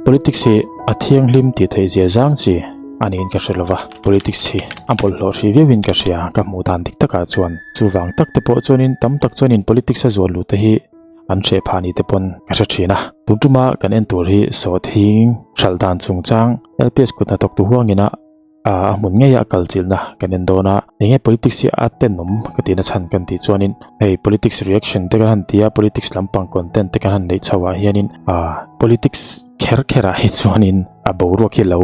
Politics hi a thianghlim tih theih zia zang chi a niin ka hre lova, politics hi a bawlhhlawh hrih viauin ka hria ka hmuh dan dik takah chuan. Chuvang tak te pawh chuanin tam tak chuanin politics a zual luh te hi an hreh phah ni te pawn ka hre thin a. Tun tuma kan en tur hi sawhthing hralh dan chungchang LPS kut hnathawktu huangina a hmun ngei a kal chilhna kan en dawn a, enge politics hi a tenawm ka tihna chhan kan tih chuanin hei politics reaction te kan han ti a, politics lampang content te kan han neih chho ah hianin ah politics kher kher ah hi chuanin a boruak hi lo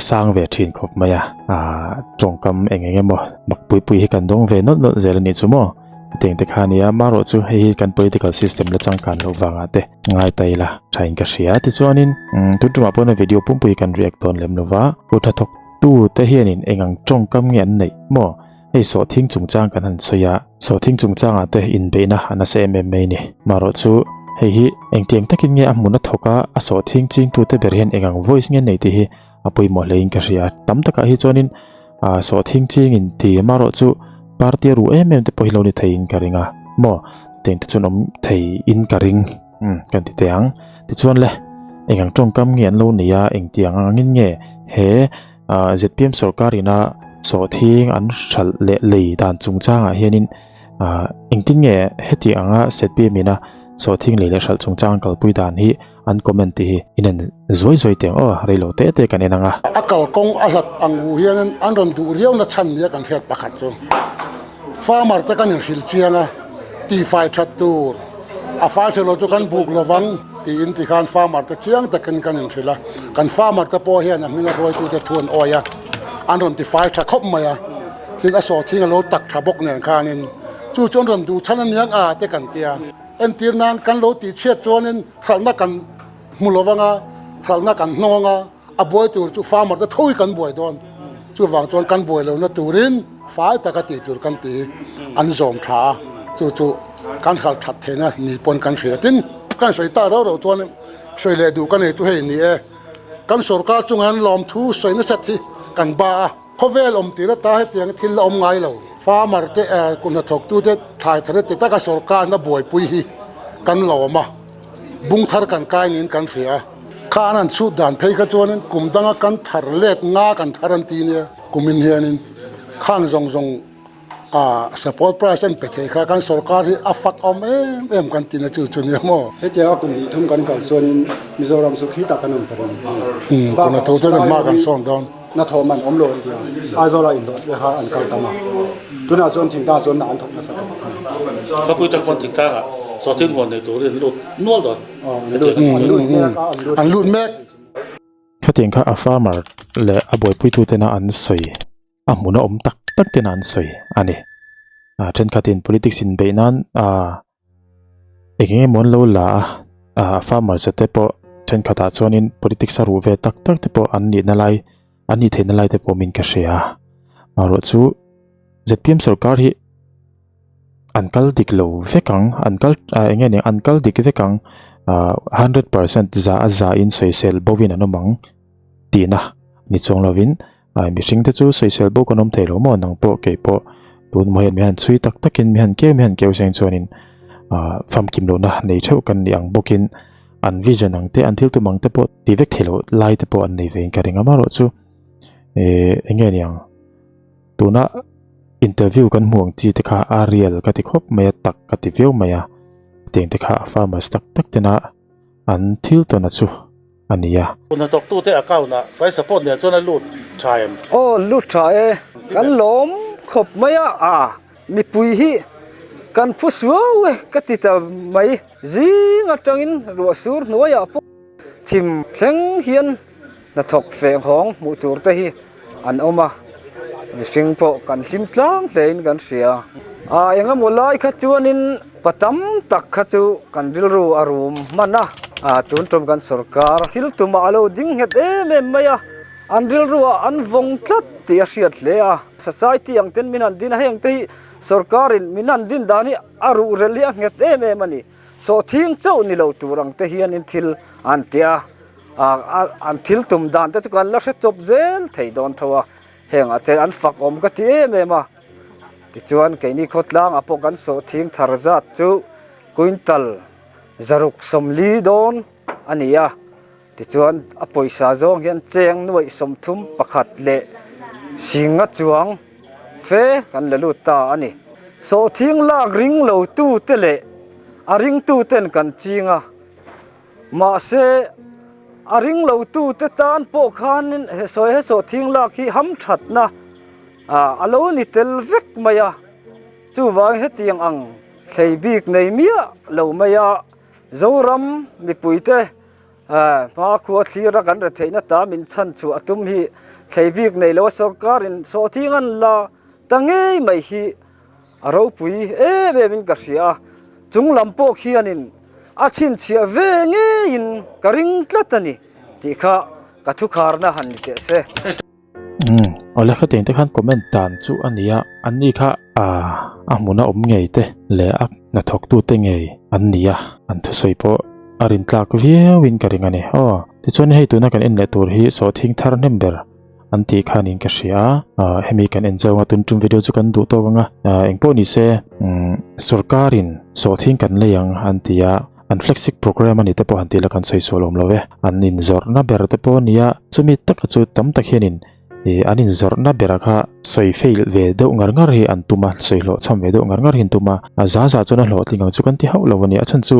sang ve thin khawp mai a, ah tawngkam eng eng emaw mak pui pui hi kan dawng ve nawlh nawlh zel a nih chu maw hetiang te kha a ni a, amaherawh chu hei hi kan political system la changkan loh vangah te ngai ta ila tha in ka hria tichuanin tun tumah pawh video pumpui kan react dawn lem lova kut hnathawk tu te hianin eng ang tawngkam nge an neih maw hei sawhthing chungchang kan han sawi a sawhthing chungchangah te inbeihna a nasa em em mai a ni marawh chu hei hi engtiang takin nge a hmun a thawk a a sawhthing chingtu te ber hian eng ang voice nge an neih tih hi a pawimawh hlein ka hria tam takah hi chuanin ah sawhthing chingin ti marawh chu party a ruh em em te pawh hi lo ni theiin ka ring a maw chutiang te chuan awm theiin ka ring umm kan ti teh ang tichuan le eng ang tawngkam nge an lo nei a engtiang angin nge he ah zpm sorkar ina sawhthing an hralh leh lei dan chungchangah hianin ah engtin nge heti anga zpm ina sawhthing lei leh hralh chungchang kalpui dan hi an comment tih hi inen zuai zuai teh ang aw reilo te te kan en ang a. A kalkawng a hlat ang hu hianin an rawn duh riau na chhan nia kan hriat pakhat chu farmer te kan inhrilh chiang a, tihfai that tur a fai tha lo chu kan buk lovang tiin tikhan farmer te chiang takin kan inhrilh a, kan farmer te pawh hian a hminga hruaitute thu an awi a, an rawn tifai tha khawp mai a, tin a sawhthing a lo tak tha bawk nen khanin chu chu an rawn duh chhan aniang a te kan tia. Entir nan kan lo tih chhiat chuanin hralhna kan hmu lo vang a, hralhna kan hnawng ang a, a buai tur chu farmer te tho hi kan buai dawn. Chuvang chuan kan buai lohna turin fai taka tih tur kan ti an zawm tha a, chu chu kan hralh that theihna ni pawn kan hria. Tin, kan sawi tak rauh rauh chuan sawi leh duh ka nei chu hei ni e, kan sorkar chungah hian lawmthu sawi nasat hi kan ba a. Khawvel awm tir ata hetiang thil la awm ngai lo. Farmer te kut hnathawktu te thlai thar te taka sorkarna buaipui hi kan lawm a, bung thar kan kai niin kan hria a. Kha an han chhut dan phei kha chuanin kum danga kan thar let nga kan thar an ti nia kumin hianin khang zawng zawng a support price an pe thei kha kan sorkar hi a fak awm em em kan tihna chu chu nia maw. Hetianga kum hnih thum kan kal chuanin Mizoram chu khi tak kan awm ta dawn a. Kum hnathawh chuan hma kan sawn dawn. Hnathawh man awm lo an ti a, Aizawla inhlawh te kha an kal tam a, tunah chuan thingtlang chuan hna an thawk nasa tawh a ni. Khawpui tang pawn thingtlangah sawhthing huan nei turin an lut nual dawn. An lut mek a, an lut mek. Khatiang kha a farmer leh a buaipuitutena an sawi a hmun a awm tak tak tena an sawi a ni. Ah thenkhatin politics inbeih nan ah eng eng emaw an lo la a, ah farmers te pawh thenkhatah chuanin politics a ruh ve tak tak te pawh an nihna lai an nih theihna lai te pawh awmin ka hria. Marawh chu zpm sorkar hi an kal dik lo vek ang an kal ah eng nge ni an kal dik vek ang ah 100% za a za in sawisel bo in an awm ang tihna ni chuang lovin Ai mihring te chu sawisel bawk an awm thei lo maw nang pawh kei pawh tun maw hian mi han chhui tak takin mi han keu mi han keu seng chuanin ah famkim lohna nei theuh kan nih ang bawkin an vision ang te an thil tum ang te pawh ti vek thei loh lai te pawh an nei ve in ka ring a marawh chu eh eng nge niang tuna interview kan hmuh ang chi te kha a real ka ti khawp mai a tak ka ti viau mai a tiang te kha a farmers tak tak tena an thil tawn a chu. a ni a. Hnathawktute account ah price support nen chuan a lut tha em? Aw lut tha e, kan lawm khawp mai a, a mipui hi kan phu suau e ka ti ta mai, zing atangin ruah sur hnuaiah pawh thim thleng hian hnathawk feh nghawng hmuh tur te hi an awm a, mihring pawh kan hlim tlang hle in kan hria. A engemaw lai kha chuanin pa tam tak kha chu kan rilru a rum hman a, a tun tum kan sorkar thil tumah a lo ding nghet em em mai a, an rilruah an vawng tlat tih a hriat hle a. Society ang ten min han din a, heng te hi sorkarin min han din dan hi a ruhrel hi a nghet em em a ni. Sawhthing chauh ni lo tur ang te hianin thil an ti a, an thil tum dan te chu kan la hre chawp zel thei dawn tho a, hengah te an fak awm ka ti em em a. Tichuan keini khawtlangah pawh kan sawhthing thar zat chu quintal 640 dawn a ni a. Tichuan a pawisa zawng hian cheng nuaih 31 leh singa chuang fe kan la lut ta a ni. Sawhthing lak ring lo tute leh a ringtuten kan ching a, mahse a ring lo tute tan pawh khanin he sawhthing lak hi hamthatna a lo ni tel vek mai a. Chuvang hetiang ang thlei bik nei miah lo mai a, Zoram mipuite hmakhua thlira kan retheihna ta min chhan chhuah a tum hi thlei bik nei lo a sorkarin sawhthing an la ta ngei mai hi a ropui em em in ka hria a, chung lam pawh khianin a chhinchhiah ve ngeiin ka ring tlat a ni tih kha ka thukharna han ni teh se. Umm awle khatiang te khan comment dan chu a ni a, an ni kha aaa a hmuna awm ngei te leh a hnathawk tu te ngei an ni a, an thusawi pawh a rin tlak viau in ka ring a ni aw. Tichuan hei tuna kan en leh tur hi sawhthing thar hnem ber an tih khan in ka hria a, aaa hemi kan en chauh anga tun tum video chu kan duh tawk ang a, aaa engpawh ni se umm sorkar in sawhthing kan lei ang an ti a. An flagship program a ni te pawh han tih la kan sawi sual awm lo e. An inzawrhna ber te pawh a nia, chumi taka chu tam tak hianin ih an inzawrhna bera kha sawi fail ve deuh ngar ngar hi an tum a, sawi hlawhchham ve deuh ngar ngar hi an tum a, a za za chuan a hlawhtling ang chu kan ti hauh lo a ni. A chhan chu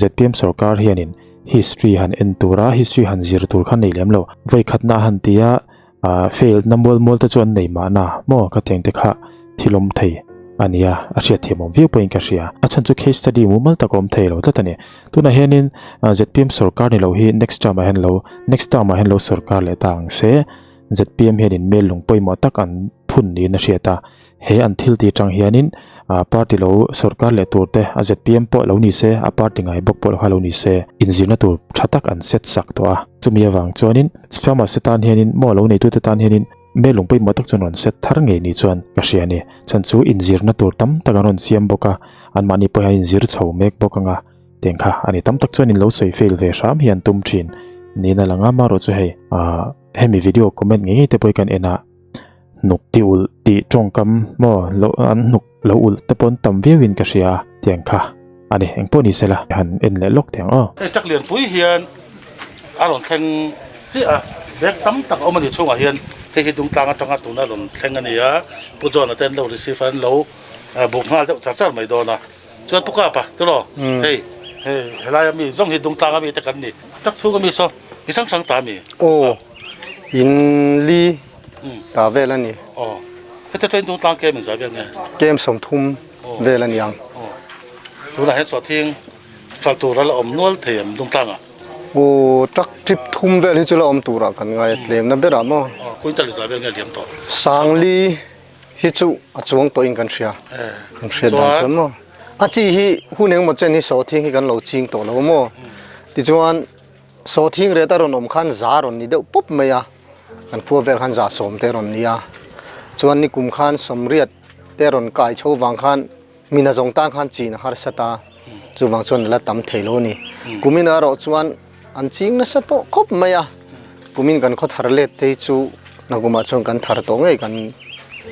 zpm sorkar hianin history han en tura history han zir tur kha nei lem lo. Vawi khatna a han ti a. Ah failed na mual mual te chu an nei mahna maw ka teng te kha thil awm thei a nia a hriat thiam awm viau pawhin ka hria a chhan chu case study mumal tak a awm thei lo tlat a ni tunah hianin zpm sorkar ni lo hi next term ah hian lo next term ah hian lo sorkar leh ta ang se zpm hianin mail lung pawimawh tak an phun niin a hriat a He an thil tih atang hianin ah party lo sorkar leh tur te a zpm pawh lo ni se a party ngai bawk pawh kha lo ni se inzirna tur tha tak an set sak tawh a. Chumi avang chuanin farmers te tan hianin maw lo neitute tan hianin hmel lung pawimawh tak chuan rawn set thar ngei ni chuan ka hria a ni. Chhan chu inzirna tur tam tak an rawn siam bawk a, anmahni pawh hian an inzir chho mek bawk ang a, tiang kha a ni. Tam tak chuan in lo sawi fail ve hram hi an tum thin niin a lang a, amaherawhchu chu hei ah hemi video comment ngei ngei te pawh hi kan en a. Hnuk ti ulh tih tawngkam maw lo an hnuk lo ulh te pawn tam viau in ka hria a tiang kha a ni engpawh ni sela han en leh lawk tiang aw. Hei truck lianpui hian a rawn thleng chiah a, bag tam tak a awm a ni chhungah hian hei hi Dungtlang atanga tuna rawn thleng a ni a, Pu John-a te an lo receive a an lo buk nghal deuh char char mai dawn a, chuan Pu Kapa tiraw hei hei helaia mi zawng hi Dungtlang ami te kan ni, truck chhung ami saw i hrang hrang ta a mi? Aw in li ta vel a ni. Aw, heta train dung tlang kem in zai vel nge? Kem 30 vel a ni ang. Aw, tunah hian sawhthing hralh tur a la awm nual thei em dung tlangah? Aw, truck trip thum vel hi chu la awm turah kan ngai a tlemna berah maw? Aw, quintal in zai vel nge liam tawh? Sangli hi chu a chuang tawhin kan hria, kan hriat dan chuan maw? A chi hi hun engemaw chen hi sawhthing hi kan lo ching tawh lo maw? Tichuan Sawhthing ret a rawn awm khan za rawn ni deuh pawp mai a, kan khua vel khan za 10 te rawn ni a, chuan nikum khan 80 te rawn kai chho vang khan mina zawng tan khan chin a harsa ta, chuvang chuan a la tam thei lo a ni. Kumin erawh chuan an ching nasa tawh khawp mai a, kumin kan khaw thar let te hi chu nakumah chuan kan thar tawh ngei kan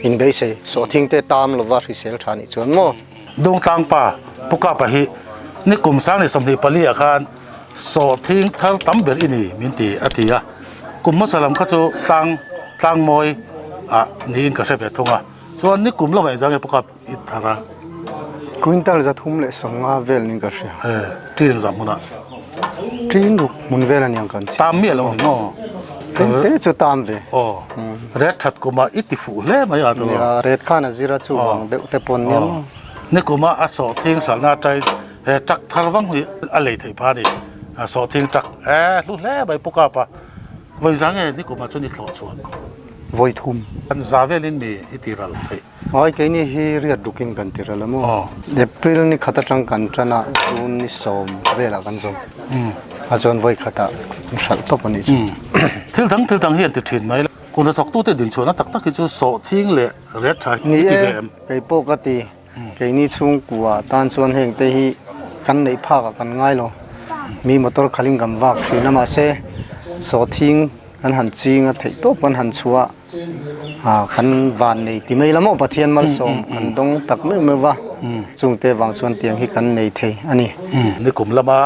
inbeisei, sawhthing te tam lova hrisel tha nih chuan maw. Dungtlang pa Pu Kapa hi nikum 2024 ah khan Sawhthing thar tam ber i ni min ti a ti a, kum hmasa lam kha chu tlang tlang mawi ah niin ka hre ve thung a, chuan ni kum lamah engzah nge pawh kha i thar a. Quintal 350 vel niin ka hria. E, ṭin engzah hmunah? Ṭin ruk hmun vel a niang kan chhiar. Tam miah lo ni maw? Eng te chu tam ve. Aw, ret ṭhat kumah i ti fuh hle mai a tawh. Nia, ret khan a zir a chuvang deuh te pawn nia maw? Ni kuma a sawhthing hralhna aṭangin He truck thar vang hi a lei theih phah a ni. Sawhthing truck e hlu hle mai pu kap a. Vawi za nge nikum ah chuan i thlawh chhuah? Vawi thum. Kan za velin mi i ti ral theih? Ai keini hi riat rukin kan ti ral a maw? April ni khat atang kan tan a, June ni 10 velah kan zawm. A chuan vawi khatah kan hralh tawp a nih chu. Thil dang thil dang hi an ti thin mai. Kut hnathawktute dinchhuahna tak tak hi chu sawhthing leh ret tha hi i ti ve em? Ni e, kei pawh ka ti. Keini chhungkua tan chuan heng te hi kan neih phak ah kan ngai lo. Mi motor khalh in kan vak thin a mahse sawhthing kan han ching a theih tawp kan han chhuah a kan van nei ti mai la maw Pathian malsawm kan dawng tak meuh meuh va chungte vang chuan tiang hi kan nei thei a ni. Nikum lama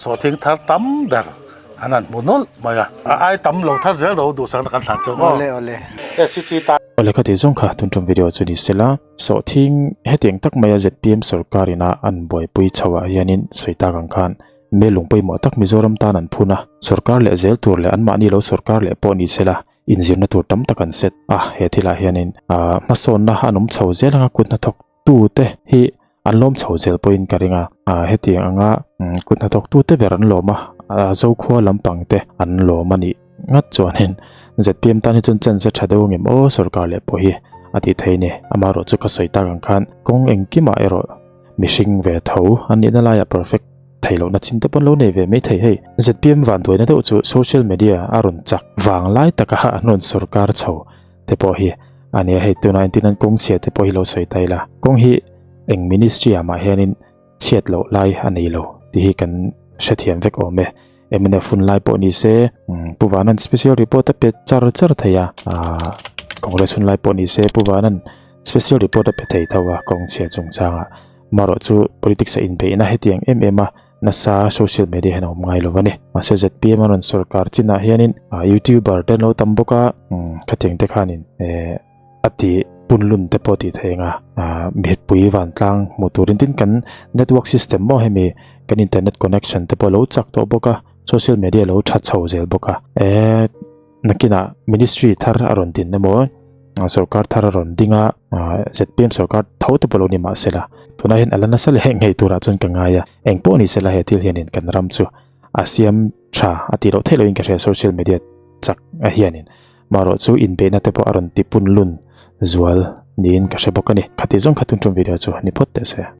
sawhthing thar tam ber. An han hmu nawlh mai a. A ai tam lo thar zel ro duhsakna kan hlan chu maw? Awle awle. SCC tan. Awle kha tih zawng kha tun tum video chu ni sela, sawhthing hetiang tak maia zpm sorkar ina an buaipui chho ah hianin sawi tak ang khan mel lung pawimawh tak Mizoram tan an phun a, sorkar leh zel tur leh anmahni lo sorkar leh pawh ni sela inzirna tur tam tak an set a, he thilah hianin hmasawnna an awm chho zel anga kut hnathawk tute hi an lawm chho zel pawhin ka ring a, hetiang anga kut hnathawk tute ber an lawm a, Zokhua lampang te an lawm a nih ngat chuanin zpm tan hi chuan chance a tha deuh angem aw sorkar leh pawh hi a tih theih a ni. Amaherawh chu ka sawi tak ang khan kawng engkimah erawh mihring ve tho an nihna laiah perfect thei lohna chin te pawh an lo nei ve mai thei hei. Zpm vanduaina deuh chu social media a rawn chak vang lai taka an rawn sorkar chho te pawh hi a nia hei tunah entin an kawng chhia te pawh hi lo sawi ta ila kawng hi eng ministry ah mah hianin chhiat loh lai a nei lo tih hi kan hrethiam vek awm e mnf hun lai pawh ni se Pu Vanan special report a pe char char thei a ah Congress hun lai pawh ni se Pu Vanan special report a pe thei tho a kawng chhia chungchangah marawh chu politics a inbeihna hetiang em em a Nasa social media hian a awm ngai lo a ni. Mahse zpm a rawn sorkar chinah hianin youtuber te an lo tam bawk a, khatiang te khanin a ti punlun te pawh tih theih ang a, mipui vantlang hmuh turin tin kan network system maw hemi kan internet connection te pawh a lo chak tawh bawk a, social media a lo tha chho zel bawk a. Nakinah ministry thar a rawn din emaw sorkar thar a rawn ding a zpm sorkar tho te pawh lo ni mah sela tunah hian a la nasa leh ngei turah chuan ka ngai a eng pawh ni sela he thil hianin kan ram chu a siam tha a tih loh theih lohin ka hria social media chak a hianin marawh chu inbeihna te pawh a rawn ti punlun zual niin ka hre bawk a ni khati zawng kha tun tum video chu ni phawt teh se.